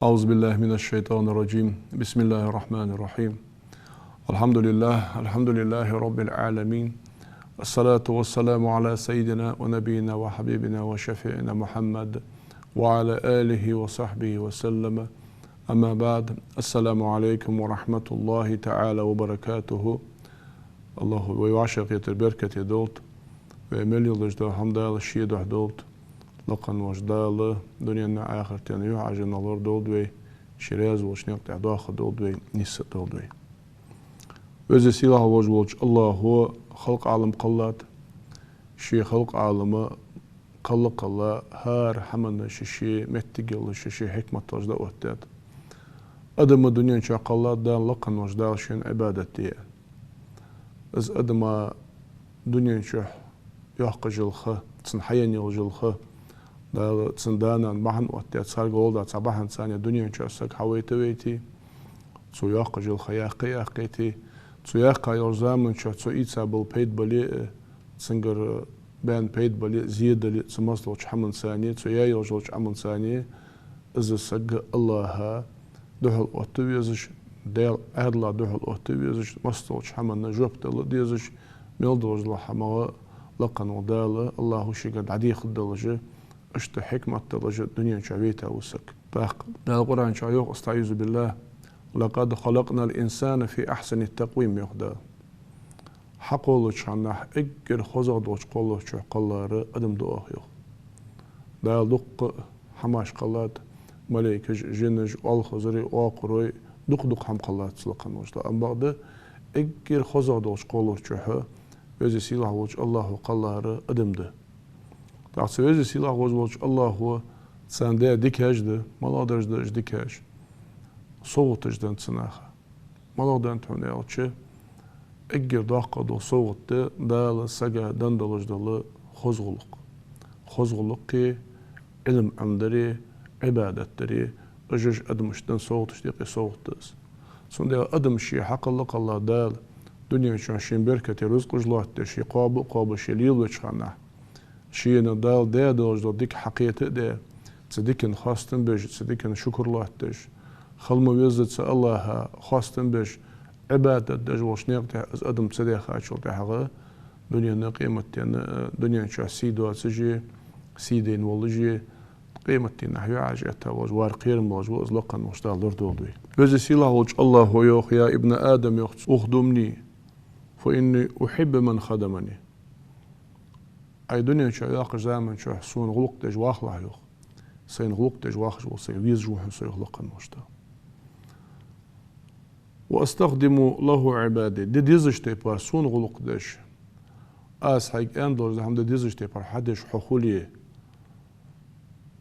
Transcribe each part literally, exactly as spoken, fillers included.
أعوذ بالله من الشيطان الرجيم. بسم الله الرحمن الرحيم. الحمد لله، الحمد لله رب العالمين. الصلاة والسلام على سيدنا ونبينا وحبيبنا وشفيعنا محمد وعلى آله وصحبه وسلم. أما بعد. السلام عليكم ورحمة الله تعالى وبركاته. АллахӀа вай вӀашагӀкхетар беркате долда, вай мел леладеш дола хӀама Дала Ший духьа долда, лакха волча Дала дунен а, ахартен а юхьӀаьржанах лорадолда вай, Ше раьза волча наькъа тӀа доаккхаргдолда вай, нийсдолда вай. Веза-сийлахь волаш волча АллахӀа халкъа Ӏалам кхеллад, Ше халкъа Ӏалам кхелла-кхелла, хӀара хӀаманна ший-ший моттиг йолаш, ший-ший хьикмат долаш дӀаоттадаьд. Адам дунен чу кхеллад Дала лакха волча Дала Шийна Ӏибадат де. Из адам дунен чу йоаккхаш йола ха, цунна хьаенна йола ха, Дала цун да-нана бахьан оттадаь, царга гӀолла цхьа бахьан царна дунен чу саг хьавайта а вайта, цо йоаккхаш йола ха яккха а яккхийта, цо яьккха йолча заман чу цо ийца бола пайда бале а, цунгара баьнна пайда бале а, зе дале а, цу массадолча хӀаманца а, цо яь йолаш йолча Ӏамалца а, из саг АллахӀа духьалъотта везаш, Даьла Ӏаьдала духьалъотта везаш, массадолча хӀаманна жоп дала дезаш, мел долаш дола хӀама лакха волча Дала, АллахӀа шийгара дӀадехаргдолаш, иштта хьикмат долаш дунен чу вайта ва саг. ТӀаккха Дала Къуръан чу йоах: أستعيذ بالله، لقد خلقنا الإنسان في أحسن تقويم, йоах Дала. Хьакхоллача хана эггара хозагӀа долча кхолларча чу кхеллар адам да оаха, йоах. Дала дукха хӀамаш кхеллад, малейкаш, жинаш, оалхазараш, оакхарой, дукха-дукха хӀама кхеллад цу лакха волча Дала. Амма бакъда эггара хозагӀа долча кхолларча чу Веза-сийлахь волча АллахӀа кхеллар адам да. ТӀаккха цу Веза-сийлахь волаш волча АллахӀа царна даь дикаш да, малагӀдараш да уж дикаш? СовгӀаташ да цу наха. МалагӀа да хьона аьлча, эггара доккха дола совгӀат да Дала сага денна долаш дола хоза гӀулакх. Хоза гӀулакхи, Ӏилма Ӏомадари, Ӏибадат дари, уж адамашта денна совгӀаташта юкъе совгӀат да из. Цудухьа адам ше хьакхелла-кхелла Дала дунен чу шийна беркате рузкъаш лоаттадеш, ше кхоаба а кхоабаш, ше лелавеча хана, шийна Дала даь долаш дола дика хьакхета а даь, цу дикан хоастам беш, цу дикан шукр лоаттадеш, хила ма веззара цу АллахӀа хоастам беш, Ӏибадат деш волча наькъа тӀа из адам ца даьхачул тӀехьагӀа, дунен а, къематден а, дунен чу сий доацаш а, сий дайна волаш а, къематдийнахьа юхьӀаьржа этта волаш, вар кхерам болаш ва из лакха волча Дала лорадолда вай. Веза-сийлахь волча АллахӀа йоах: يا ابن آدم, йоах цо, اخدمني فإني أحب من خدمني. Ай дунен чу йоаккхача заман чу сона гӀулакх деш вахалахь, йоах, сайна гӀулакх деш вахаш вола саг везаш ва хьона со, йоах лакха волча Дала. وأستخدم له عبادي. Де дезача тайпара сона гӀулакх деш, аз хьайга аьнна долаш дола хӀама де дезача тайпара хьадеш хьо хуле,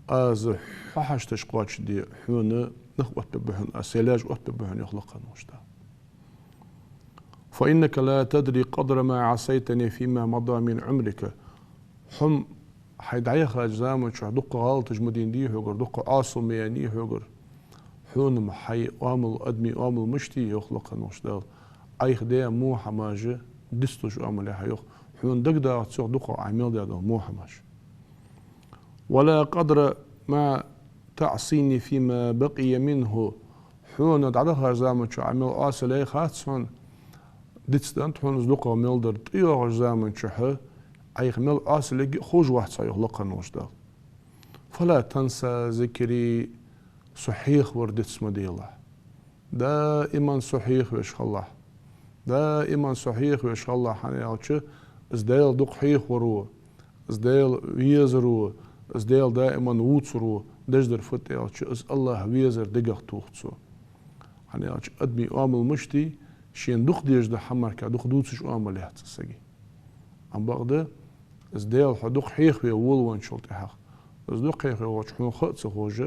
аз хьо хьашташ кхоачашде хьона нах оттабергба хьона, аз сай лаьш оттабергба хьона, йоах лакха волча Дала. فإنك لا تدري قدر ما عصيتني فيما مضى من عمرك. Хьо-м хьай дӀаяхача заман чу дукха гӀалаташ ма дийна дий хьогара, дукха Ӏасал ма яьннай хьогара. Хьона-м хьай оамал, адамий оамал мишта я, йоах лакха волча Дала. Ӏайха даь во хӀамаш дицлуш оамал я хьа, йоах. Хьона дагадоагӀац, йоах, дукха Ӏа мел даь дола во хӀамаш. ولا قدر ما تعصيني فيما بقي منه. Хьона дӀадахача заман чу Ӏа мел Ӏасал яьй хац хьона, дицденнад хьона из дукхагӀа мел дар, тӀайоагӀача заман чу Ӏайха мел Ӏасал ергья а ховш вац хьо, йоах лакха волча Дала. فلا تنس ذكري, со хьехавар диц ма делахь. Даиман со хьехавеш хилалахь. Даиман со хьехавеш хилалахь, хӀана аьлча, из Даьла дукха хьехавар ва, из Даьла везар ва, из Даьла даиман вувцар ва, дезар фуд аьлча, из АллахӀ везар дегах тоха цо. ХӀана аьлча, адамий оамал мишта я, шийна дукха дезаш дола хӀама мара дукха дувцаш оамал яц цу сага. Амма бакъда, из Даьла хьо дукха хьехаве волавенначул тӀехьагӀа, из дукха хьехаве волча хьона ха а ца ховш,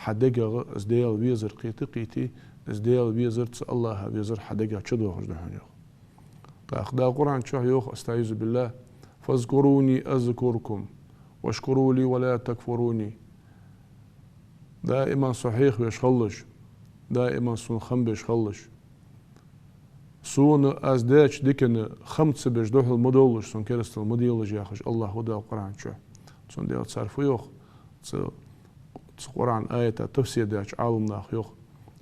хьа дегагӀа из Даьла везар кхета а кхийте, из Даьла везар, цу АллахӀа везар хьа дегагӀа чудоахаш да хьона, йоах. ТӀаккха Дала Къуръан чу йоах, أستعيذ بالله: فاذكروني أذكركم واشكروا لي ولا تكفرون. Даиман со хьехавеш хилалаш, даиман сона хам беш хилалаш. Сона аз даьча дикана хам ца беш духьал ма довлалаш, сона керастал ма делалаш, яхаш АллахӀ ва Дала Къуръан чу. Цудухьа цар фу йоах? Цу Цу Къуръан аята тафсир деча Ӏаламнаха йоах,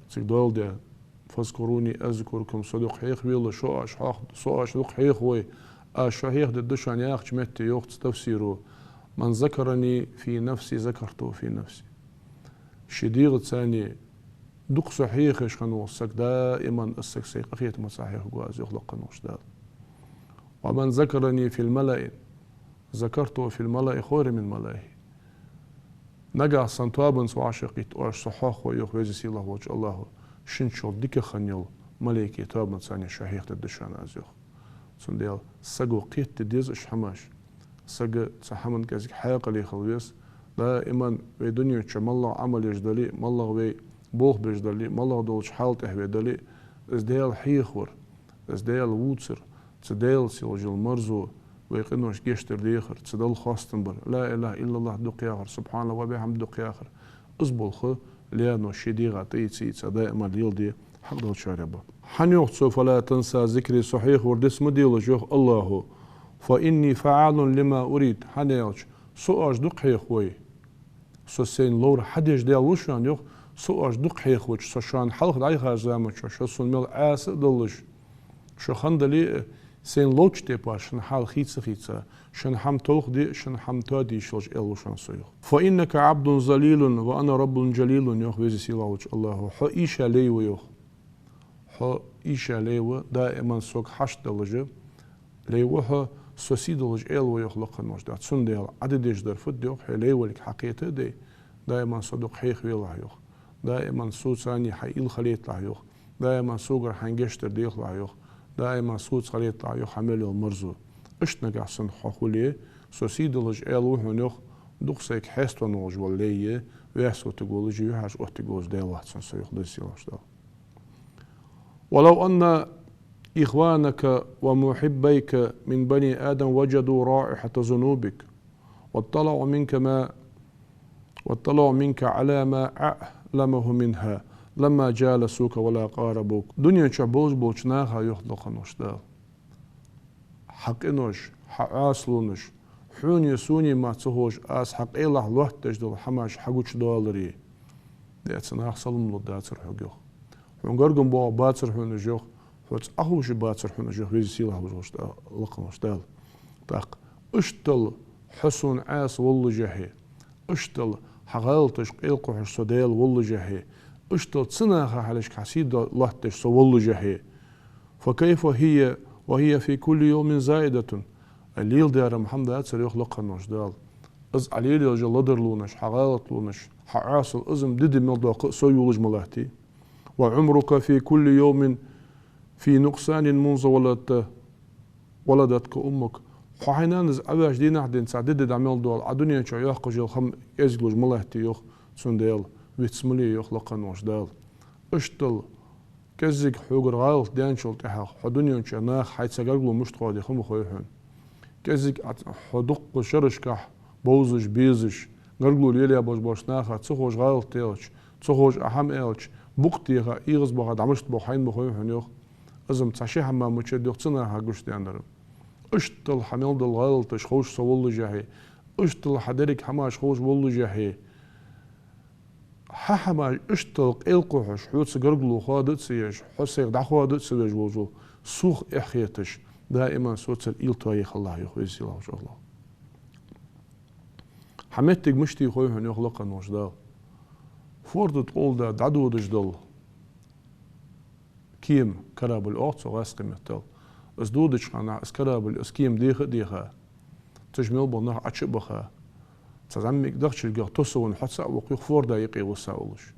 цига дола де: «فاذكروني أذكركم», со дукха хьехавелаш, шо оаш хьох-, со оаш дукха хьехавой, аз шо хьехадергда шоана яхача метте йоах цу тафсиро: «من ذكرني في نفسي ذكرته في نفسي». Ший дегӀаца цхьана дукха со хьехаш хинна вола саг, даиман из саг сай къахетамца хьехаргва аз, йоах лакха волча Дала. «ومن ذكرني في الملأ ذكرته في الملأ خير من ملئه». Нагахь санна тоабанца вӀашагӀкхийтта оаш со хьехавой, йоах Веза-Сийлахь волча Аллахӏо, шун чул дикагӀа хинна йола малейкий тоабанца цхьана шо хьехадергда шоана аз, йоах. Цундела саго кхетаде деза уж хӀамаш. Саг цу хӀаман кӀезига хьаькъале хила веза. Даиман вай дунен чу малагӀа Ӏамал еш дале а, малагӀа вай болх беш дале а, малагӀа долча хьала тӀа вай дале а, из Даьла хьехавар, из Даьла вувцар, цу Даьлаца йола марзо, вай къинош гешт дар дехар, цу Далла хоастам бар, لا إله إلا الله дукха яхар, سبحان الله وبحمده дукха яхар, из болх лерно ший дегӀа тӀаийца, ийца даиман леладе хьакъ долчарех ба. ХӀана йоах цо: «فلا تنس ذكري», со хьехавар диц ма делаш, йоах Аллахӏо, «فإني فعال لما أريد», хӀана аьлча со оаш дукха хьехавой. Со сайна ловр хьадеш Даьла ва шоана, йоах, со оаш дукха хьехавача, со шоана хьалха дӀаяхача заман чу шо сона мел Ӏаса а долаш, шо хинна дале а, сайна ловча тайпара шун хьал хийца а хийца, шун хӀама толхаде а, шун хӀама тоаде а йиш йолаш Ӏаьла ва шоана со, йоах. «فإنك عبد ذليل وأنا رب جليل», йоах Веза-Сийлахь волча Аллахӏо. Хьо ийша лай ва, йоах. Хьо ийша лай ва, даиман сога хьашт долаш лай ва хьо, со сий долаш Ӏаьла ва, йоах лакха волча Дала. Цундела Ӏа де дезаш дар фуд, йоах, хьо лай валиг хьакхета а дей, даиман со дукха хьехавелахь, йоах. Даиман соца цхьана хьа уйла хилийталахь, йоах. Даиман согара хьайна гешт дар дехалахь, йоах. Даиман соца хилийталахь, йоах, хьа мел йола марзо. Иштта нагахь санна хьо хуле, со сий долаш Ӏаьла ва хьона, йоах, дукха сайга хьестон волаш вола лай, ваьсса вутаргволаш, юхьаш оттаргволаш Даьла вац хьона со, йоах Веза-Сийлахь волча Дала. «ولو أن إخوانك ومحبيك من بني آدم وجدوا رائحة ذنوبك واطلعوا منك ما، واطلعوا منك على ما أعلمهم منها لما جالسوك ولا قاربوك». Дунен чу болаш болча наха, йоах лакха волча Дала, хьа къинош, хьа Ӏасалонаш, хьонеи сонеи мара ца ховш, аз хьа къайлахь лоаттадеш дола хӀамаш хьагучадоаларе, деций, наха салам лургдацар хьога, йоах. Хьона гаргга боагӀаргбацар хьона уж, йоах, хьоца Ӏоховшаргбацар хьона уж, йоах Веза-Сийлахь волча Дала, лакха волча Дала. ТӀаккха иштта хьо сона Ӏаса воллашехьа, иштта хьа гӀалаташка къайлакхухьаш со Даьла воллашехьа, иштта цу наха хьалхашка хьа сий до-, лоаттадеш со воллашехьа. «فكيف هي وهي في كل يوم زائدة». Ай, леладаьр-м хӀама дацар, йоах лакха волча Дала. Из Ӏа лелаеш йола ладарлонаш, хьа гӀалаталонаш, хьа Ӏасал, из-м ди-ди мел доаккха а сов йолаш ма латтий. «وعمرك في كل يوم في نقصان منذ ولدت، ولدتك أمك». Хьо хьай нанас Ӏа ваьча дийнахьа денз цхьа ди-ди дӀа мел доал, Ӏа дунен чу йоаккхаш йола хӀама кӀезига луш ма латтий, йоах, цундела виц ма ле, йоах лакха волча Дала. Иштта кӀезига хьогара гӀалат даьнначул тӀехьагӀа хьо дунен чу наха хьайца гаргало мишта хоаде ха ма хой хьона. КӀезига Ӏа хьо дуккха шерашкахь бовзаш, безаш, гаргало лелаяь болаш болча наха ца ховш гӀалат делча, ца ховш Ӏа хӀама аьлча, букъ теха, эгӀазбаха, дӀа мишта боах хьайна ма хой хьона, йоах. Из-м цхьа ши хӀаман мичад, йоах, цу наха гучадаьннар. Иштта хьа мел дола гӀалаташ ховш со воллашехьа, иштта хьа деррига хӀамаш ховш воллашехьа, хьа хӀамаш иштта къайлакхухьаш, хьоца гаргало хоада а ца еш, хьо сайх дӀахоада а ца веш волаш вола сох эхь хеташ, даиман соцара уйла тоае хилалахь, йоах Веза-Сийлахь волча Аллахӏо. Хьа моттиг мишта я хой хьона, йоах лакха волча Дала. Форда тӀа къовлада дӀадодаш дола кема, корабль оал цох гӀазкхий меттала. Из додача хана из корабль, из кема деха а деха, цу чу мел бола нах Ӏочу а баха, цхьа зӀамига дахчалгех тосавенна хьо цаӀ воккха, йоах, форда юкъе виса волаш.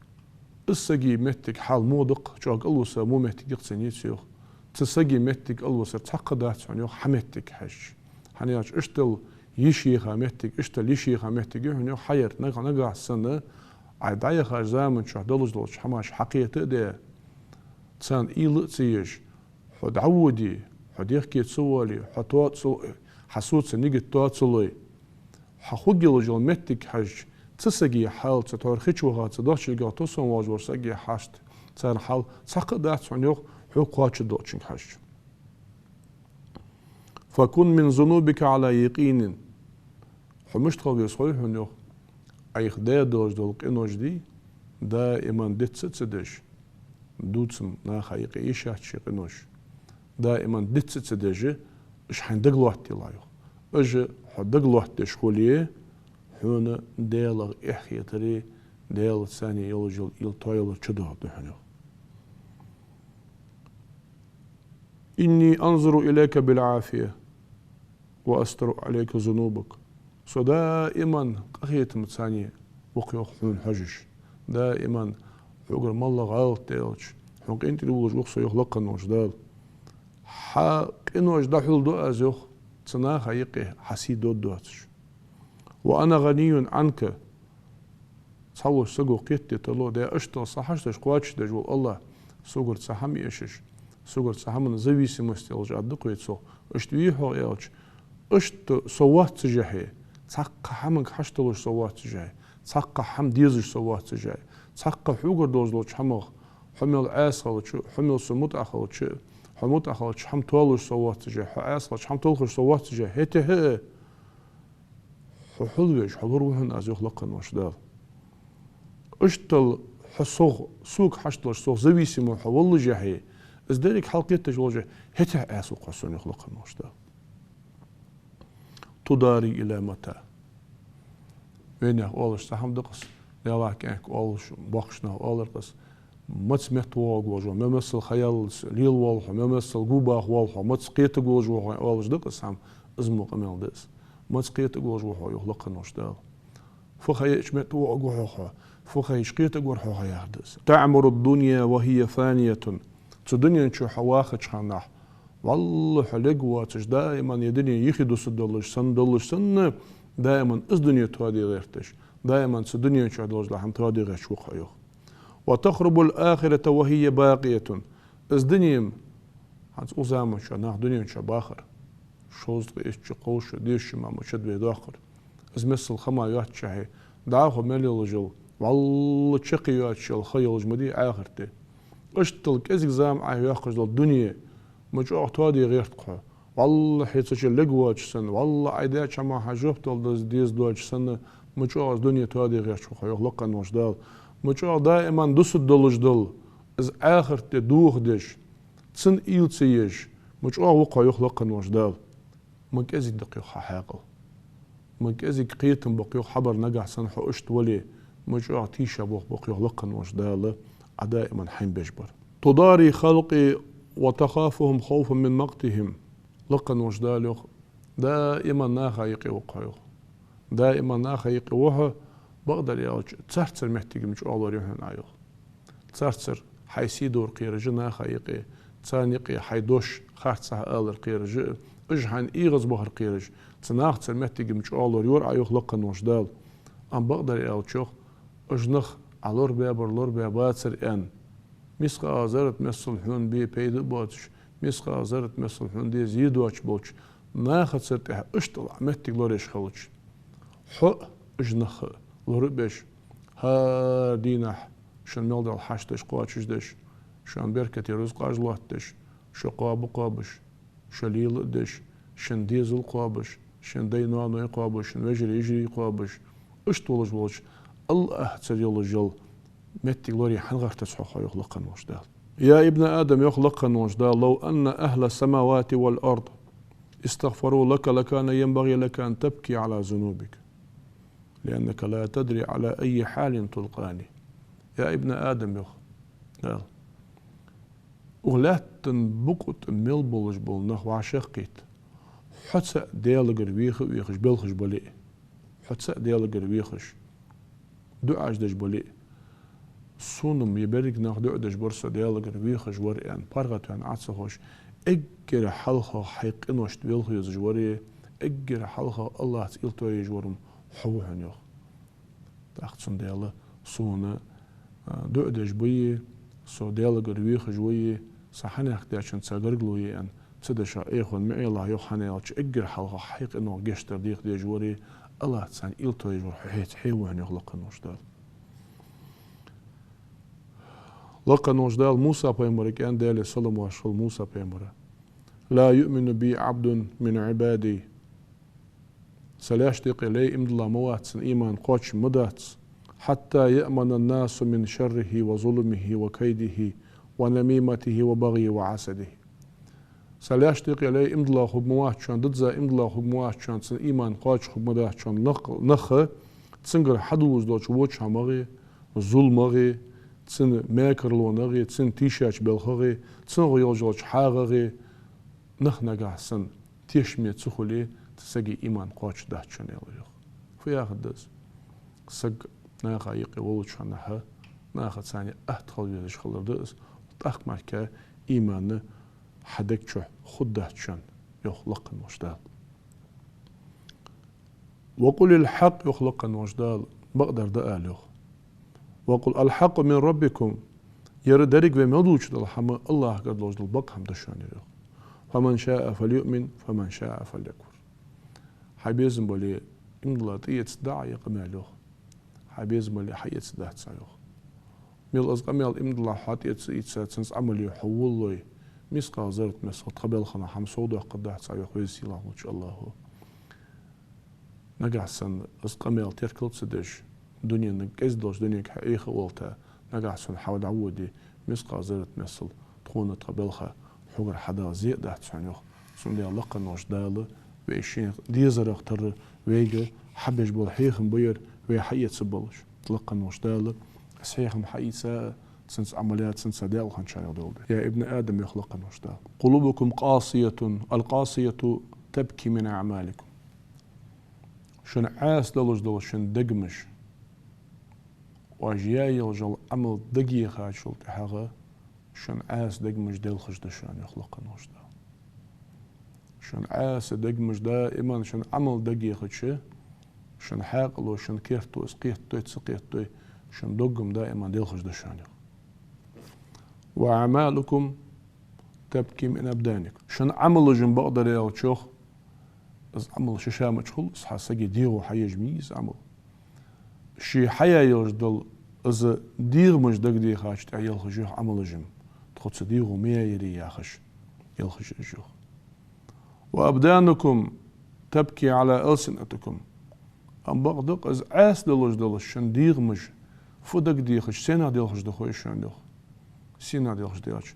Из сага моттиг, хьал во да-кх, чӀоагӀа кӀалвиса, во моттиг я-кх цун, йоах. Цу сага моттиг кӀалвисар цхьаккха дац хьона, йоах, хьа моттиге хьежача. ХӀана аьлча иштта йиш еха моттиг, иштта йиш еха моттиг я хьона, йоах, хьа ер, нагахь, нагахь санна Ӏа дӀаяхача заман чу долаш долча хӀамаш хьакхета а де, царна уйла а ца еш, хьо дӀаводе, хьо дехке ца воале, хьо то-, цу-, хьа соца нигат тоа ца лой, хьа хургйолаш йола моттиге хьежача, цу сага хьал, цу тхьовра хи чу ваха, цу дахчалгех тосавенна волаш волча сага хьашт, царна хьал цхьаккха а дац хьона, йоах, хьо кхоачаргдолчунга хьежача. «فكن من ذنوبك على يقين». Хьо мишта хила веза хой хьона, йоах, Ӏайха даь долаш дола къинош дий, даиман диц а ца деш, дувца-м наха юкъе йиш яц ший къинош. Даиман диц а ца деш, уж хьайна дагалоаттаделахь, йоах. Уж хьо дагалоаттадеш хуле, хьона Даьлах эхь хетари, Даьлаца цхьана йолаш йола уйла тоаялари чудоагӀаргда хьона, йоах. إني أنظر إليك بالعافية وأستر عليك ذنوبك. Со даиман къахетамца цхьана ва-кх, йоах, хьона хьожаш. Даиман хьогара моллагӀа гӀалат даьлча, хьона къинтӀера волаш ва-кх со, йоах лакха волча Дала. Хьа къинош дӀахьулду аз, йоах, цу наха юкъе хьа сий додоацаш. وأنا غني عنك. Цхьаволча саго кхетаде тарлу, да, иштта са хьашташ кхоачашдеш вола АллахӀ согара цхьа хӀама эшаш, согара цхьа хӀаман зависимость йолаш Ӏадда-кх вай цох. Иштта вий хьо аьлча, иштта со воаццашехьа, цхьаккха хӀаманга хьашт долаш со воаццашехьа, цхьаккха хӀама дезаш со воаццашехьа, цхьаккха хьогара долаш долча хӀамах, хьо мел Ӏаьса хилча, хьо мел сона мутӀахьа хилча, хьо мутӀахьа хилча хӀама толаш со воаццашехьа, хьо Ӏаьса хилча хӀама талхаш со воаццашехьа, хӀаьта а хьо хьулвеш, хьо лораву хьона аз, йоах лакха волча Дала. Иштта хьо сох, сога хьашт долаш, сох зависимо хьо воллашехьа, из деррига хьалкхеташ воллашехьа, хӀаьта а Ӏаьса ва-кх хьо сона, йоах лакха волча Дала. تدار إلى متى؟ Вайнаьха оалаш цхьа хӀама да-кх из, Даьлах кӀаьнк оалаш, боккхийча наха оалар-кх из. Маца метта воагӀаргволаш ва хьо, мел массал ха яллалца лелавоал хьо, мел массал губаха воал хьо, маца кхетаргволаш ва хьо, оалаш да-кх из хӀама, из мо къамаьл да из. Маца кхетаргволаш ва хьо, йоах лакха волча Дала. Фу ха яьча метта воагӀаргва хьо хьо, фу ха йича кхетаргвар хьо хьо, яхар да из. تعمر الدنيا وهي فانية. Цу дунен чу хьо вахача хана, валлахӀи, хьо лергвоацаш, даиман ер дуне юхедусаргдолаш санна, долаш санна, даиман из дуне тоаде гӀерташ, даиман цу дунен чу долаш дола хӀама тоаде гӀерташ ва-кх хьо, йоах. وتخرب الآخرة وهي باقية. Из дуне-м, хӀанз укх заман чу наха дунен чу бахар, шовзткъа, итт шу, кховзткъа шу, дезткъа шу ма ма чу вай доаккхар. Из мел ха ма йоаццашехьа, дӀахо мел йолаш йола, валлахӀи, чаккхе йоацаш йола ха йолаш ма дий Ӏахарте. Иштта кӀезига зама Ӏайха йоаккхаш дола дуне ма чӀоагӀа тоаде гӀерт-кх хьо. ВаллахӀи, хьо цу чу лергвоацаш санна, валлахӀи, Ӏай даьча хӀаман хьа жоп дала деза, дезаш доацаш санна, ма чӀоагӀа из дуне тоаде гӀерташ ва хьо, йоах лакха волча Дала. Ма чӀоагӀа даиман дусаргдолаш дола из Ӏахарте дохадеш, цунна уйла ца еш, ма чӀоагӀа ва-кх хьо, йоах лакха волча Дала. Ма кӀезига да-кх, йоах, хьа хьаькъал. Ма кӀезига кхетам ба-кх, йоах, хьа бар, нагахьа санна хьо иштта вале, ма чӀоагӀа тийшаболх ба-кх, йоах лакха волча Дала, Ӏа даиман хьайна беш бар. تداري خلقي وتخافهم خوفا من مقتهم. Лакха волча Дала йоах, даиман наха юкъе ва-кх хьо, йоах. Даиман наха юкъе ва хьо, бакъдар аьлча, царцара моттиг-м чӀоагӀа лораю хьона Ӏа, йоах. Царцара хьай сий дора кхераш а наха юкъе, царна юкъе хьай дош харцахьа алар кхераш а, уж хьайна эгӀазбахар кхераш, цу нахацара моттиг-м чӀоагӀа лорайора Ӏа, йоах лакха волча Дала. Амма бакъдар аьлча, йоах, уж нах Ӏа лорабаьбар, лорабаьбацар аьнна, мискъала заррат миссел хьона бе пайда а боацаш, мискъала заррат миссел хьона де зе доацаш болча нахацара тӀехьа иштта Ӏа моттиг лораеш хилча, хьо а, уж нах а лорабеш, хӀара дийнахьа шун мел дола хьашташ кхоачашдеш, шун беркате рузкъаш лоаттадеш, шо кхоаба а кхоабаш, шо лела а деш, шун дезал кхоабаш, шун дай-ноаной кхоабаш, шун вежарий-йижарий кхоабаш, иштта волаш волча АллахӀацара йолаш йола моттиг лорае хьанна гӀертац хьо, йоах лакха волча Дала. يا ابن آدم, йоах лакха волча Дала, لو أن أهل السماوات والأرض استغفروا لك لكان ينبغي لك أن تبكي على ذنوبك لأنك لا تدري على أي حال تلقاني. Я ибн Адам, йоах Дала, укх лаьттан букъа тӀа мел болаш бола нах вӀашагӀкхийтта, хьо цаӀ Даьлагара веха а вехаш белхаш бале а, хьо цаӀ Даьлагара вехаш, дуӀаш деш бале а, сона-м ер берригаш нах дуӀа деш бар, со Даьлагара вехаш вар аьнна, паргӀата ваьнна Ӏа ца ховш, эггара хьалха хьай къиношта велха везаш варе, эггара хьалха АллахӀаца уйла тоаеш вар-м хьо ва хьона, йоах. ТӀаккха цунна Даьла сона, а, дуӀа деш бий, со Даьлагара вехаш вий, са хьанехк даьчунна цхьа гаргало я аьнна, цу дешах Ӏехавенна ма Ӏелахь, йоах, хӀана аьлча эггара хьалха хьай къиношта гешт дар деха дезаш варе, АллахӀаца уйла тоаеш вар хьо хьеца хье ва хьона, йоах лакха волча Дала. Лакха волча Дала Муса пайхамарга аьннад, Даьлера салам-моаршал хилда Муса пайхамара: لا يؤمن بي عبد من عبادي Са лаьшта юкъе, лай, иман дилла ма вац, цун иман кхоачаш ма дац. حتى يأمن الناس من شره وظلمه وكيده ونميمته وبغيه وحسده. Са лаьшта юкъе, лай, иман дилла хург ма вац шоана, дизза иман дилла хург ма вац шоана, цун иман кхоачаш хург ма дац шоана нах, нах цунгара хьадувзаш долча воча хӀамагӀеи, зуламагӀеи, цун мекарлонагӀеи, цун тийшача балхагӀеи, цунга йолаш йолча хьагӀагӀеи, нах нагахьа санна тешаме ца хуле, цу сага иман кхоачаш дац шоана, аьлар йоах. Фу яхар да из? Саг наха юкъе волча хана наха, наха царна атта хила везаш хилар да из, тӀаккха мара иман хьа дег чу хургдац шоана, йоах лакха волча Дала. وقل الحق, йоах лакха волча Дала, бакъдар да ала, йоах. وقل الحق من ربكم, ер деррига вай мел дувцаш дола хӀама АллахӀагара долаш дола бакъ хӀама да шоана, йоах. فمن شاء فليؤمن ومن شاء فليكفر. Хьа безам бале, иман дилла тӀаэца дӀа а е къамаьл, йоах. Хьа безам бале, хьаэца дац, йоах. Мел из къамаьл, иман дилла хьо тӀаэца ийца, цунца Ӏамал е хьо волалой, мискъал заррат миссел тха балха хӀама совдоаккхаргдац, йоах Веза-Сийлахьа волча АллахӀа. Нагахьа санна из къамаьл теркал ца деш, дунен кӀезига долча дунега хьо Ӏеха а волийта, нагахьа санна хьо дӀаводе, мискъал заррат миссел тхона тха балха хьогара хьадала зе а дац хьона, йоах. Цудухьа лакха волча Дала вай шийна дезарах тара вайга хьабеш бола хьехам ба ер, вай хьаэца болаш. Лакха волча Дала из хьехам хьаийца а, цунца Ӏамал е а, цунца даькъала хинначарех долда. يا ابن آدم, йоах лакха волча Дала, قلوبكم قاسية، القاسية تبكي من أعمالكم. Шун Ӏаса долаш дола шун дегамаш, оаш яь йолаш йола Ӏамал дагайохачул тӀехьагӀа шун Ӏаса дегамаш делхаш да шоана, йоах лакха волча Дала. Шун Ӏаса дегамаш даиман шун Ӏамал дагайохача, шун хьаькъало, шун керто из кхетадой, ца кхетадой, шун дог-м даиман делхаш да шоана, йоах. وأعمالكم تبكي من أبدانكم. Шун Ӏамалаш-м, бакъдар аьлча, йоах, из Ӏамал ши ша мича хул, из хьа сага дегӀо хьаеш ма йий из Ӏамал. Ше хьаяь йолаш дола из дегӀамаш дагадехача тӀехьа елхаш я, йоах, Ӏамалаш-м, тхо цу дегӀо ма яьяр яхаш, елхаш я уж, йоах. وأبدانكم تبكي على ألسنتكم. Амма бакъда-кх, из Ӏаса долаш дола шун дегӀамаш фу дагадехача, сенах делхаш да хой шоана, йоах. Сенах делхаш да аьлча,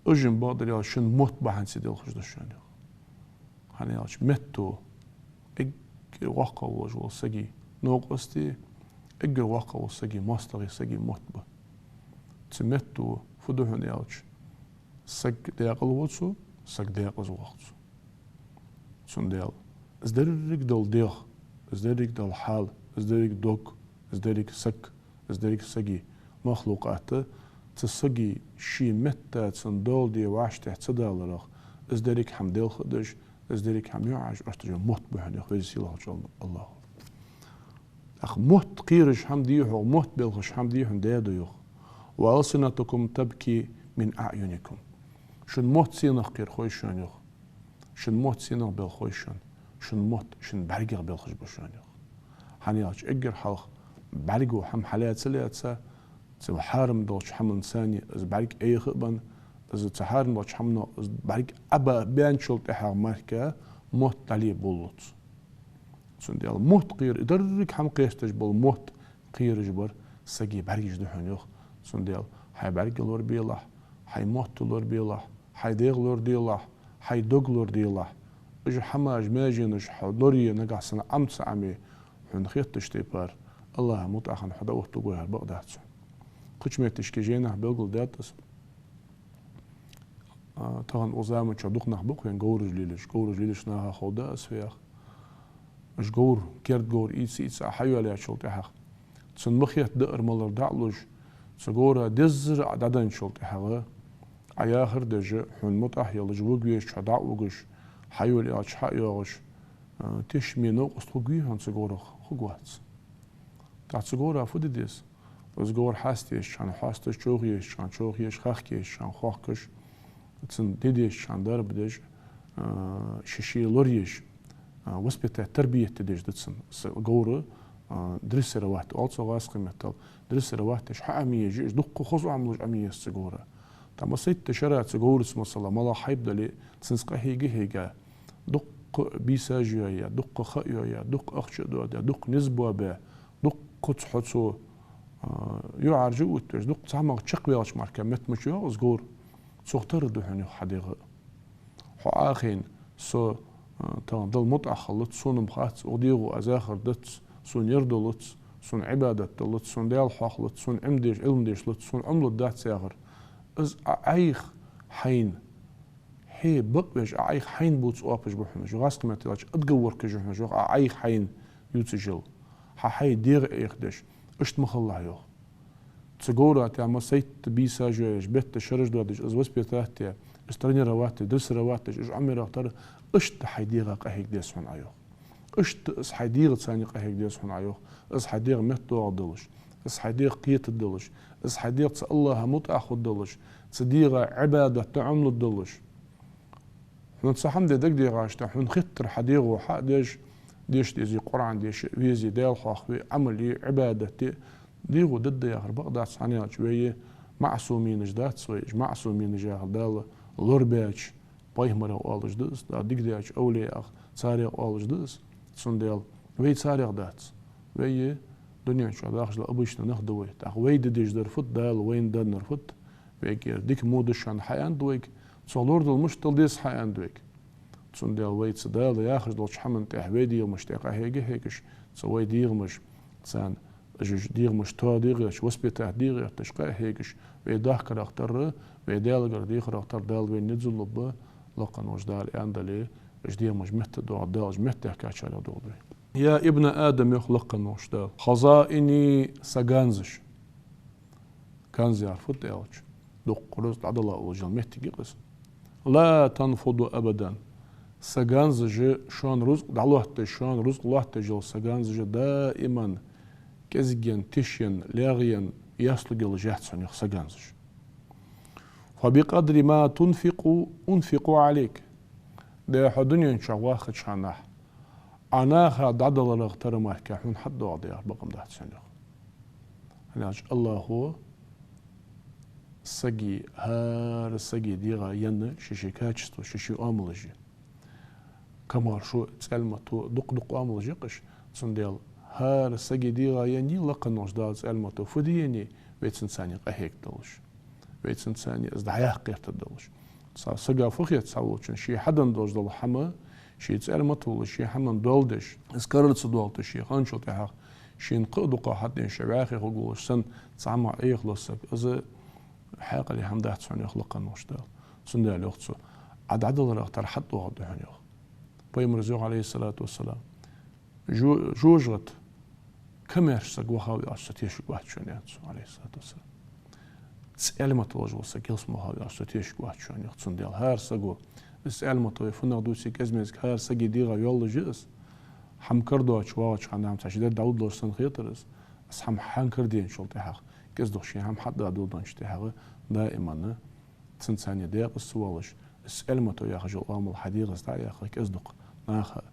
уж-м, бакъдар аьлча, шун мотт бахьанца делхаш да шоана, йоах. ХӀана аьлча метто эггара воккхагӀа волаш вола сага новкъостий, эггара воккхагӀа вола сага моастагӀий, сага мотт ба. Цу метто фу да хьона аьлча, саг даькъала ва цо, саг даькъаза воагӀа цо. Цудухьа из деррига дола дегӀ, из деррига дола хьал, из деррига дог, из деррига саг, из деррига сага, махлукъат, цу сага ший метта цун дола де вӀаштӀехьа ца даларах, из деррига хӀама делха а деш, из деррига хӀама юхьӀаьржа отташ йола мотт ба хьона, йоах Веза-Сийлахьа волча АллахӀа. ТӀаккха мотт кхераш хӀама дий хьона, мотт белхаш хӀама дий хьона, даь да, йоах. وألسنتكم تبكي من أعينكم. Шун мотт сенах кхер хой шоана, йоах. Шун мотт сенах белх хой шоана. Шун мотт шун бӀаргех белхаш ба шоана, йоах. ХӀана аьлча эггара хьалха бӀарго хӀама хьалаьца а лаьца, цу хьарам долча хӀаманца из бӀарг Ӏеха а бенна, из цу хьарам долча хӀаманах из бӀарг Ӏоба баьнначул тӀехьагӀа мара мотт дӀале болалу цо. Цудухьа мотт кхера, деррига хӀама кхесташ бола мотт кхераш бар сага бӀаргаш да хьона, йоах. Цудухьа хьай бӀарг лорабелахь, хьай мотт лорабелахь, хьай дегӀ лораделахь, хьай дог лораделахь. Уж хӀамаш, маьженаш хьо лорае, нагахьа санна Ӏомаца Ӏомае, хьона хеттача тайпара АллахӀа мутӀахьа хьо дӀаоттаргва яхар бакъ дац хьона. Кхыча метташка жайнашка белгалдаьд из. А, тахан укх заман чухь дукха нах ба-кх вайна говраш лелаш, говраш лелаш наха ховргда из фу ях. Уж говр, керда говр ийца, ийца хьайоалаяьчул тӀехьагӀа, цунна ма хетта даар-малар дӀа а луш, цу говра деззара Ӏа дӀаденначул тӀехьагӀа, Ӏа яхар деш, хьона мутӀахьа елаш, вуга везача хьо дӀа а вугаш, хьайола аьлча хьа а йоагӀаш, а, тешаме новкъост хургвий хьона цу говрах? Хургвац. ТӀаккха цу говра фу де деза? Из говр хьаста езача хана хьоасташ, човха езача хана човха езаш, хахка езача хана хохкаш, цун де дезача хана дарба деш, а, ший-ший лораеш, а, воспитать, тарбият де дезаш да цун. Из говр, а, дрессировать оал цох гӀазкхий меттала, дрессировать деш хьаӀомае еза, дукха хоза Ӏомалуш Ӏомае еза цу говра. ТӀаккха массайтта шера цу говраца, масала, малагӀа хьайба дале, цунца къахьийга-хьийга, дукха Дукха бийсаш йоаяь, дукха ха а йоаяь, дукха ахча а доадаь, дукха низ боабаь, дукха кхоаца хьо цо, а, юхьӀаьржа а оттавеш, дукха цхьа хӀамах чакхваьлча мара метта мича йоагӀа из говр, цох тара да хьона, йоах, хьа дегӀа. Хьо Ӏохайна, со, а, тахан Далла мутӀахьа хилац, сона-м хац, укх дегӀо аз вахар дац, сона ер долац, сона Ӏибадат далац, сона Даьла хьоахалац, сона Ӏилма деш, Ӏилма дешалац, сона Ӏомалуш дац яхар. Из Ӏа Ӏайха хьайна, хье бакъвеш Ӏа Ӏайха хьайна бувца оапаш ба хьона уж. ГӀазкхий меттала аьлча, отговоркаш я хьона уж, йоах, Ӏа Ӏайха хьайна ювцаш йола. Хьа хьай дегӀа Ӏехадеш. Иштта ма хилалахь, йоах. Цу говра тӀа ма сайтта бийсаш йоаяь, бетта шераш доадеш, из воспитать а еш, из тренировать а еш, дрессировать а еш, из Ӏомаяра тара, иштта хьай дегӀа къахьега деза хьона Ӏа, йоах. Иштта из хьай дегӀаца къахьега деза хьона Ӏа, йоах. Из хьай дегӀ меттадоагӀаргдолаш, из хьай дегӀ кхетаргдолаш, из хьай дегӀ цу АллахӀа мутӀахьа хургдолаш, цу дегӀа Ӏибадат да Ӏомалургдолаш. Хьона цхьа хӀама де дагадехаш да, хьона хетар хьа дегӀо хьа а деш, деша дезе Къуръан, деша везе, Даьла хьоахаве, Ӏамал е, Ӏибадат де, дегӀо дадда яхар бакъ дац, хӀана аьлча вай маӀсуминаш дац вай, уж маӀсуминаш яхар Дала лорабаьча пайхамарех оалаш да из, Дала дика даьча овлияех, царех оалаш да из. Цундела вай царех дац. Вай дунен чу дахаш дола обычни нах да вай. ТӀаккха вай де дезаш дар фуд, Дала вайна деннар фуд, вайгара дика мо да шоана хьааьннад вайга, цох лорадала мишта дала деза хьааьннад вайга. Цундела вай цу Дала яхаш долча хӀаман тӀа, вай дегӀамаш тӀа къахьега хьегаш, цу вай дегӀамаш, царна уж дегӀамаш тоаде гӀерташ, воспитать де гӀерташ къахьегаш, вай дахкарах тара, вай Даьлагара дехарах тара Дала вайна низ лургба, лакха волча Дала аьнна дале, уж дегӀамаш меттадоагӀаргда, Дала уж меттадаьхкачарех долда вай. يا ابن آدم, йоах лакха волча Дала, خزائني, са ганзаш. Ганз яхар фуд аьлча, дукха рузкъа дӀадала уллаш йола моттиг я-кх из. لا تنفد أبدا. Са ганзаш, шоана рузкъа дӀалоаттадеш, шоана рузкъа лоаттадеш йола са ганзаш даиман кӀезигенна, тишенна, легӀенна яслургйолаш яц хьона, йоах, са ганзаш. فبقدر ما تنفق أنفق عليك. Де хьо дунен чу вахача хана Ӏа наха дӀадаларах тара мара хьона хьатӀадоагӀаргда яхар бакъ ма дац хьона, йоах. ХӀана аьлча АллахӀо сага, хӀара сага дегӀа енна ший-ший качество, ший-ший оамалаш я. Камаьршо, цӀалмато, дукха-дукха оамалаш я-кх уж. Цундела хӀара сага дегӀа енна я лакха волча Дала цӀалмато, фу де енна я, вай цунца къахьега долаш. Вай цунца из дӀаяккха гӀертаргдолаш. Цхьан сага фу хет цхьаволчунна, ше хьаденна долаш дола хӀама, ше цӀалмато волаш, ше хӀаман доал деш, из карара ца доалийташ, ше ханчул тӀехьагӀа шийна кхы а дукха хьаденна, ше вӀаьхий хургволаш санна, цхьа хӀамах Ӏехалу саг, из хьаькъале хӀама дац хьона, йоах лакха волча Дала. Цундела йоах цо, Ӏа дӀадаларах тара хьатӀадоагӀаргда хьона, йоах. Пайхамара йоах, عليه الصلاة والسلام, жо-, жожагӀате камаьрша саг вахав аьлча, со тешаргвац шоана, аьннад цо, عليه الصلاة والسلام. ЦӀалмато волаш вола саг ялсмала вахав аьлча, со тешаргвац шоана, йоах. Цундела хӀара саго, из цӀалмато вай фуннагӀа дувце а кӀезига-мезига, хӀара сага дегӀа йоллаш я из. ХӀама кара доацаш вагӀача хана цхьа ши дар дӀалургдолаш санна хетар из. Из хӀама хьакара деначул тӀехьагӀа, кӀезиг-дукха ший хӀама хьатӀадоаладенначул тӀехьагӀа, даиман цунца декъаза ца воалаш, из цӀалмато яхаш йола оамал хьа дегӀаца дӀа а яьккха, кӀезиг-дукха наха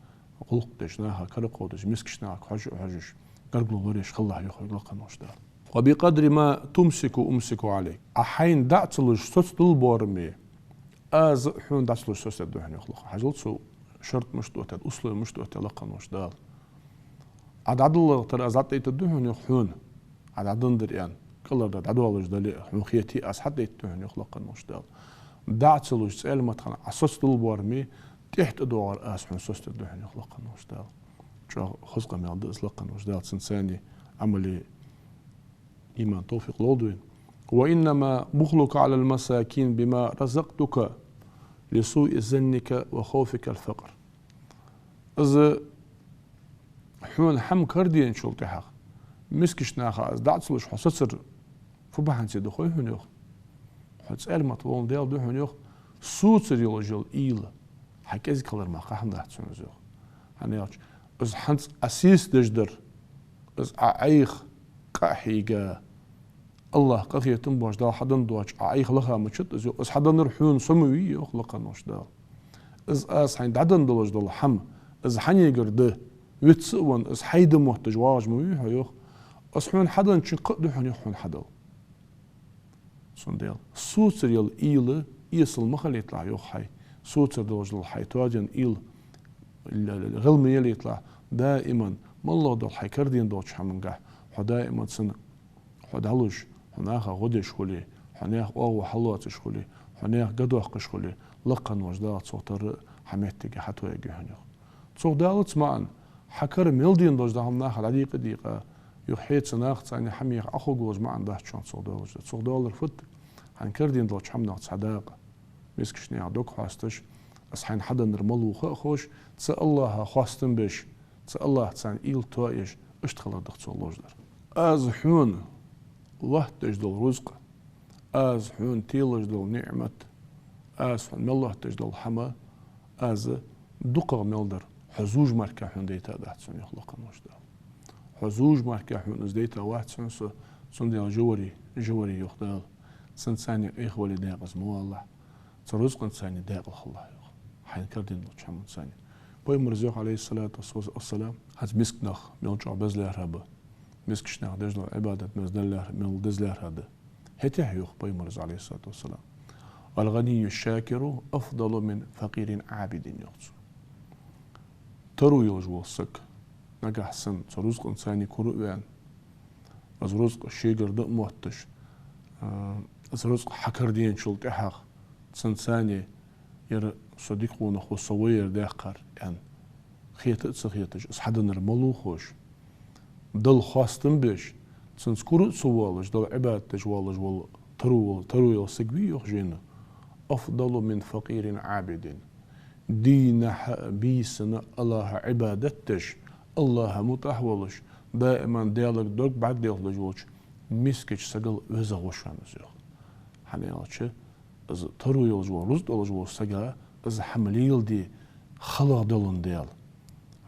гӀулакх деш, наха кара кховдаш, мискача нахага хьожаш а хьожаш, гаргало лораеш хилалахь, йоах вайга лакха волча Дала. وبقدر ما تمسك أمسك عليك. Ӏа хьайна дӀа ца луш соцадала боараме, аз а хьона дӀа ца луш соцадергда хьона, йоах лакха. Хьажал, цо шартӀ мишта оттадаьд, условие мишта оттадаьд лакха волча Дала. Ӏа дӀадаларах тара аз дӀатӀаэттаргда хьона, йоах, хьона. Ӏа дӀаденнадар аьнна, кӀалхара дӀадоалаш дале а, хьона хете, аз хьатӀаэттаргда хьона, йоах лакха волча Дала. ДӀа ца луш, цӀалмата хана Ӏа соцадала боараме, тӀехьа тӀадоагӀар аз хьона соцадергда хьона, йоах лакха волча Дала. ЧӀоагӀа хоза къамаьл да из лакха волча Дала, цунца Ӏамал е, иман, товфикъ лолда вайна. وإنما بخلك على المساكين بما رزقتك لسوء ظنك وخوفك الفقر. Из хьона хӀама кара деначул тӀехьагӀа, мискача наха аз дӀа ца луш хьо соцар фу бахьанца да хой хьона, йоах? Хьо цӀалмато воландаь да хьона, йоах, соцар йолаш йола уйла хьа кӀезига хилар мара кхы хӀама дац хьона из, йоах. ХӀана аьлча, из хӀанз Ӏа сийсаз деш дар, из Ӏа Ӏайха къа а хьийга, АллахӀ къахетам болаш, Дала хьаденна доацаш Ӏа Ӏайха лаха мичад из, йоах, из хьаденнар хьона со ма вий, йоах лакха волча Дала. Из аз хьайна дӀаденна долаш дола хӀама, из хьанагара да, виц а венна, из хьай да мотташ вагӀаш ма вий хьо, йоах. Из хьона хьаденначун кхы а да хьона, йоах, хьона хьадала. Цундела соцар йола уйла эсала ма хилийталахь, йоах, хьай. Соцар долаш дола хьай тоаденна уйла гӀилма ялийталахь, даиман, моллагӀа дола хьай кара дена долча хӀамангахь, хьо даиман цунна, хьо дӀалуш, хьо наха гӀо деш хуле, хьо наьха оагӀув хьалоацаш хуле, хьо наьха гӀо доаккхаш хуле, лакха волча Дала цох тара хьа моттиге хьатоаергья хьона, йоах. Цох далац маӀан, хьа кара мел дена долаш дола хӀама наха дӀадийкъа-дийкъа, юха хьоца нахаца цхьана хӀама яха Ӏохургволаш маӀан дац шоана цох доаллаш да. Цох доаллар фуд? Хьайна кара дена долча хӀаманах цхьа дакъа. Мискача наьха дог хьоасташ, из хьайна хьаденнар малув ха а ховш, цу АллахӀа хоастам беш, цу АллахӀаца уйла тоаеш, иштта хилар да цох ловш дар. Аз хьона лоаттадеш дола рузкъа, аз хьона телаш дола ниӀмат, аз хьона мел лоаттадеш дола хӀама, аз дукхагӀа мел дар хьо зувш мара хьона дайта дац сона, йоах лакха волча Дала. Хьо зувш мара хьона из дайта вац хьона со, цудухьа жавхьарий, жавхьарий, йоах Дала. Цунца цхьана Ӏехавале декъаза ма валалахь, цу рузкъанца цхьана декъала хилалахь, йоах. Хьайна кара дена долча хӀаманца цхьана. Пайхамара йоах, Ӏалайхи ссалату вассалам, хӀанз миска нах мел чӀоагӀа беза лаьрхӀа ба, мискача наха деш дола Ӏибадат мел деза лаьрхӀа, мел деза лаьрхӀа да. ХӀаьта а йоах Пайхамара, Ӏалайхи ссалату вассалам: «الغني الشاكر أفضل من فقير عابد», йоах цо. Таро йолаш вола саг, нагахьа санна цу рузкъанца цхьана кура а ваьнна, из рузкъа шийгара да а мотташ, а, из рузкъа хьакара деначул тӀехьагӀа, цунца цхьана ер со дика къонах ва, со вай ер даьккхар, аьнна, хета а ца хеташ, из хьаденнар малув ховш, Далла хоастам беш, цунца кура а ца воалаш, Далла Ӏибадат деш воалаш вола таро, таро йола саг вий, йоах жайно, «أفضل من فقير عابد». Дийнахьа а, бийсанна а АллахӀа Ӏибадат деш, АллахӀа мутӀахьа волаш, даиман Даьлага дог бӀаргадоахаш волча мискача сагал везагӀа ва шоана из, йоах. ХӀана аьлча, из таро йолаш вола, рузкъа долаш волча сага из хӀама леладе халагӀа далун Даьла.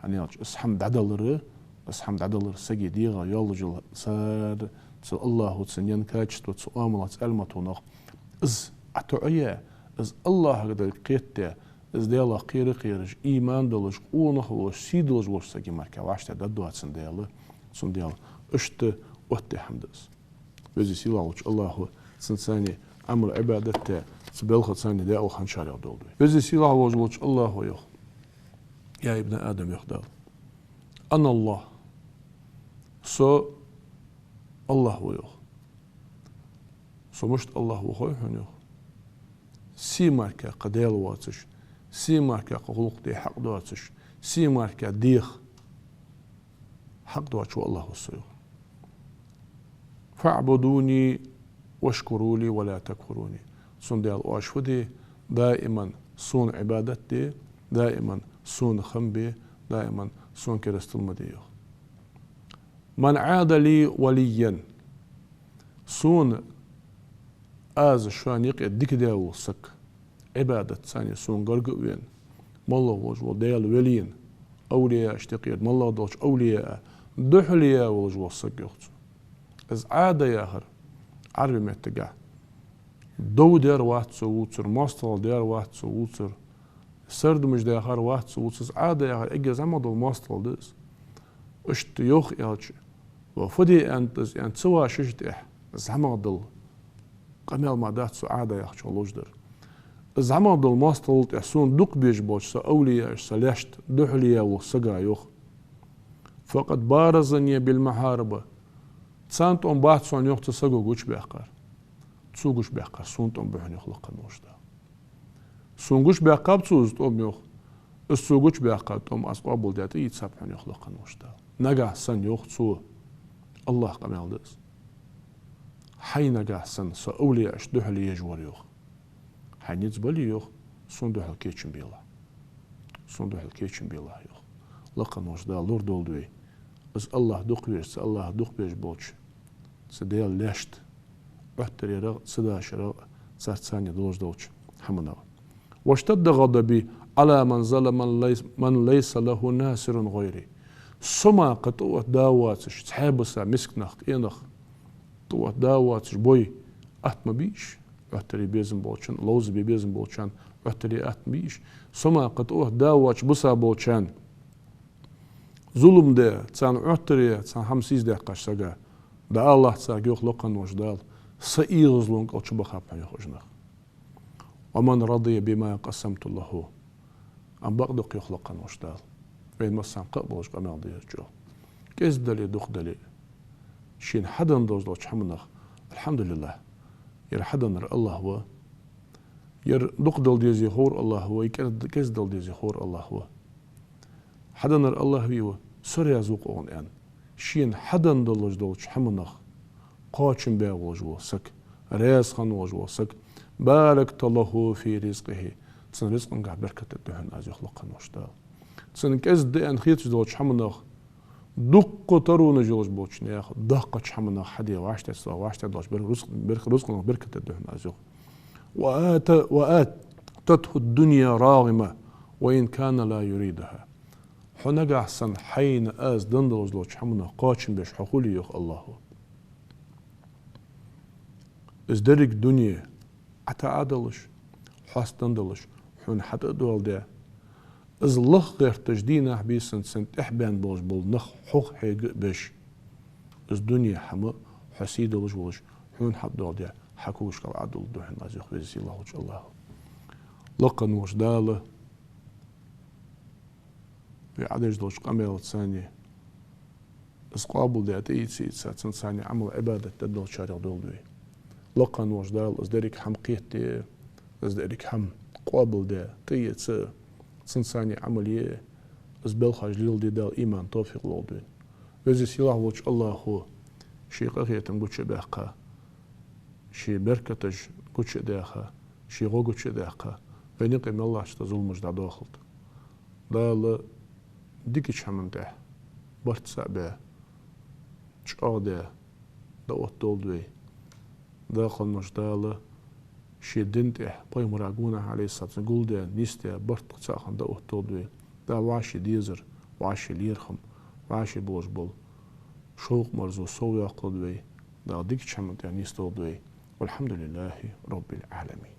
ХӀана аьлча, из хӀама дӀадалар, из хӀама дӀадалар сага дегӀа йолаш йола цар, цу АллахӀо цунна яь качество, цу оамалах, цу Ӏаламатонах, из ӀотоӀаяь, из АллахӀага дагӀа кхетадаь, из Даьлах кхера а кхераш, иман долаш, къонах волаш, сий долаш волча сага мара вӀаштӀехьа даргдоацаш Даьла, цудухьа иштта оттадаь хӀама да из. Веза-Сийлахь волча АллахӀо цунца цхьана Ӏамал, Ӏибадат де, цу балхаца цхьана декъала хинначарех долда вай. Веза-Сийлахь волаш волча АллахӀо йоах: «يا ابن آدم», йоах Дала, «أنا الله», со АллахӀ ва, йоах. Со мишта АллахӀ ва хой хьона, йоах. Сий мара кхы даьла воацаш, сий мара кхы гӀулакх де хьакъ доацаш, сий мара деха хьакъ доацаш ва АллахӀ ва со, йоах. «فاعبدوني واشكروا لي ولا تكفرون». Цудухьа оаш фу де, даиман сона Ӏибадат де, даиман сона хам бе, даиман сона керастал ма де, йоах. «من عادى لي وليا». Сона, аз шоана юкъе дика даь вола саг, Ӏибадатаца цхьана сона гарга а вена, моллагӀа волаш вола Даьла велийна, овлияашта юкъера моллагӀа долча овлияа духьале яь волаш вола саг, йоах цо. Из Ӏада яхар Ӏарбий меттагахь дов даьр вац цо вувцар, моастагӀал даьр вац цо вувцар, сардамаш даьхар вац цо вувцар. Из Ӏада яхар эггара зӀамагӀа дола моастагӀал да из. Иштта йоах аьлча, ва фу де аьннад из аьнна ца вешача тӀехьа, зӀамагӀа дола къамаьл мара дац цу Ӏада яхачох ловш дар. Из зӀамагӀа дола моастагӀал тӀехьа сона дукха безаш болча са овлияашта, са лаьшта духьале яь вола сага, йоах. «فقد بارزني بالمحاربة». Царна тӀом бац сона, йоах, цу саго гучабаьккхар. Цо гучабаьккхар сона тӀом ба хьона, йоах лакха волча Дала. Сона гучабаьккхаб цо из тӀом, йоах. Из цо гучабаьккха тӀом аз къоабалдаь тӀаийцаб хьона, йоах лакха волча Дала. Нагахьа санна, йоах цо, АллахӀа къамаьл да из, хьай нагахьа санна са овлияашта духьале еш вар, йоах, хьай низ бале, йоах, сона духьал кечам белахь. Сона духьал кечам белахь, йоах. Лакха волча Дала лорадолда вай из АллахӀ дукха везаш, цу АллахӀ дукха безаш болча цу Даьла лаьшта Ӏоттарера, ца дашара, царца цхьана долаш долча хӀаманах. «واشتد غضبي على من ظلم من ليس، من ليس له ناصر غيري». Со мара кхы тӀаотта да воацаш, цхьа а биса миска нах, къе нах, тӀаотта да воацаш бой атта ма бий уж, Ӏоттаре безам болчарна, ловзабе безам болчарна Ӏоттаре атта ма бий уж. Со мара кхы тӀаотта да воацаш биса болчарна зулам де, царна Ӏоттаре, царна хӀама сийсаздаьккхача сага, дӀаалалахь царга, йоах лакха волча Дала, са эгӀазлон кӀал чубахаб хьона, йоах, уж нах. «ومن رضي بما قسمت له». Амма бакъда-кх, йоах лакха волча Дала, Вайна массанена кхаъ болаш къамаьл да ер чӀоагӀа. КӀезига дале, дукха дале, шийна хьаденна долаш долча хӀаманах, алхьамдулиллахӀ, ер хьаденнар АллахӀ ва. Ер дукха дала дезий ховр АллахӀ ва, е кӀез-, кӀезига дала дезий ховр АллахӀ ва. Хьаденнар АллахӀ вий ва, со раьза ва-кх укхунна, аьнна. Шийна хьаденна долаш долча хӀаманах кхоачам баь волаш вола саг, раьза хинна волаш вола саг, باركت له في رزقه, цун рузкъангахь беркат дергда хьона аз, йоах лакха волча Дала. Цунна кӀезига да аьнна хеташ долча хӀаманах, дукха таронаш йолаш болча наьха доккхача хӀаманах хьаде вӀаштӀехьа, вӀаштӀехьа долча бер-, рузкъ-, бер-, рузкъангахь беркат дергда хьона аз, йоах. وآت-، وآتته الدنيا راغمة وإن كان لا يريدها. Хьо нагахьа санна хьайна аз денна долаш долча хӀаманах кхоачам беш хьо хуле, йоах АллахӀа, из деррига дуне Ӏота а долаш, хьоста а долаш, хьона хьатӀа а доаладаь, из лаха гӀерташ дийнахьа-бийсанна цунна тӀехьа баьнна болаш бола нах хьох хьега а беш, из дунен хӀама хьо сий долаш волаш, хьона хьатӀадоаладаь, хьа когашкахьа Ӏодулларгда хьона аз, йоах Веза-Сийлахь волча АллахӀа. Лакха волча Дала вай Ӏодеш долча къамаьлаца цхьана из къоабалдаь, тӀаийца а ийца, цунца цхьана Ӏамал, Ӏибадат деш долчарех долда вай. Лакха волча Дала из деррига хӀама кхетаде, из деррига хӀама къоабалдаь, тӀаийца а, цунца цхьана Ӏамал е а, из белхаш леладе Дала иман, товфикъ лолда вайна. Веза-Сийлахь волча АллахӀа ший къахетам гучабаьккха, ший беркаташ гучадаьха, ший гӀо гучадаьккха, вайна юкъе мел латташ дола зуламаш дӀадоахалда. Дала дикача хӀаман тӀа барт цхьа а баь, чӀоагӀа даь, дӀаоттадолда вай. Дакъа хиннача Дала ший дина тӀа пайхамара гонахьа, Ӏалайхи ссалату вассалам, гулдаь, нийсдаь, барт цхьа а хинна дӀаоттадолда вай. Дала вӀаший дезар, вӀаший лерхӀам, вӀаший болаш бола шовкъ-марзо совйоаккхалда вай. Дала дикача хӀаман тӀа нийсдолда вай. والحمد لله رب العالمين.